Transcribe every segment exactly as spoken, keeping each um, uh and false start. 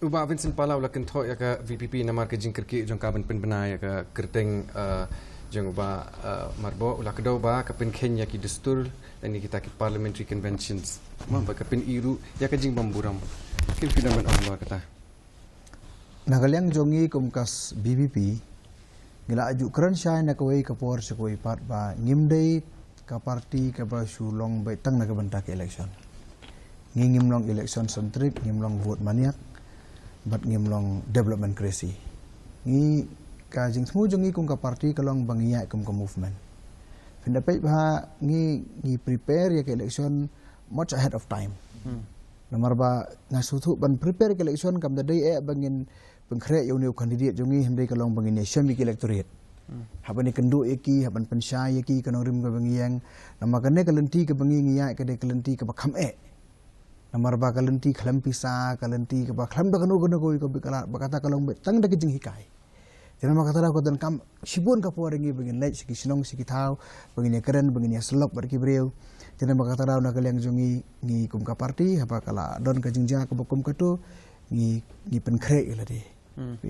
Bah Vincent Pala u la kynthoh ïa ka VPP namar ka jingkyrkieh jong ka ban pynbna ïa ka kyrteng, eh, jong u Bah, eh, Myrboh, u la kdew ba ka pynkheiñ ïa ki dustur lane kita ki parliamentary conventions. Mo, ba ka pyni ruh ïa ka jingbymburom. Kim pynbna ban ong ba kata. Na ka liang jong ngi kum ka VPP, ngi la ju kren shai na kawei ka por sha kawei pat ba ngim dei ka party kaba shu long beit tang na ka bynta ka election. Ngi ngim long election centric, ngim long vote maniac, bad ngim long development crazy. Ngi, ka jingsngew jong ngi kum ka party ka long ba ngi ïaid kum ka movement. Phin da peit ba ngi, ngi prepare ïa ka election much ahead of time. Namar ba nga sngewthuh ban prepare ka election kam da dei eh ba ngin pynkhreh ïa une u candidate jong ngi, hynrei ka long ba ngin ïashem ïa ka electorate. Haba ngi kynduh ïa ki, haba ngi pynshai ïa ki, ka nongrim kaba ngi ïeng. Namar kane ka lynti kaba ngi, ngi ïaid ka dei ka lynti kaba kham eh. Namar ba ka lynti khlem pisa, ka lynti kaba khlem da kano kano kawei ka bit ka lad, ba kata ka long beit tang da ka jinghikai. Te namar kata daw ka donkam shibun ka por ïa ngi ba ngin leit sha ki shnong sha ki thaw, ba ngin ïakren, ba ngin ïasyllok bad ki briew. Te namar kata daw na ka liang jong ngi, ngi kum ka party, haba ka la don ka jingjia kaba kum kato, ngi, ngi pynkhreh ïa lade.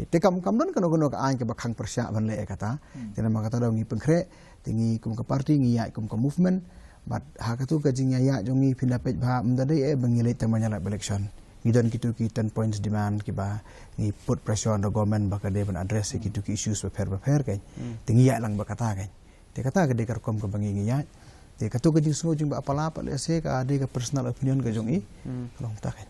Te kam, kam don kano kano ka aiñ kaba khang pyrshah ban leh ïa kata. Te namar kata daw ngi pynkhreh, te ngi kum ka party, ngi ïaid kum ka movement. Bad ha katu ka jingïaid jong ngi phin da peit ba ym da dei eh ba ngi leit tang ban ïalap election. Ngi don kitu ki ten points demand kiba ngi put pressure on the government ba ka dei ban address ïa kitu ki issues bapher bapher kan. Te ngi ïaid lang ba kata kan. Te kata ka dei ka rukom kaba ngi, ngi ïaid. Te katu ka jingsngew jong Bah Pala pat lehse ka dei ka personal opinion ka jong i. Ka long kata kan.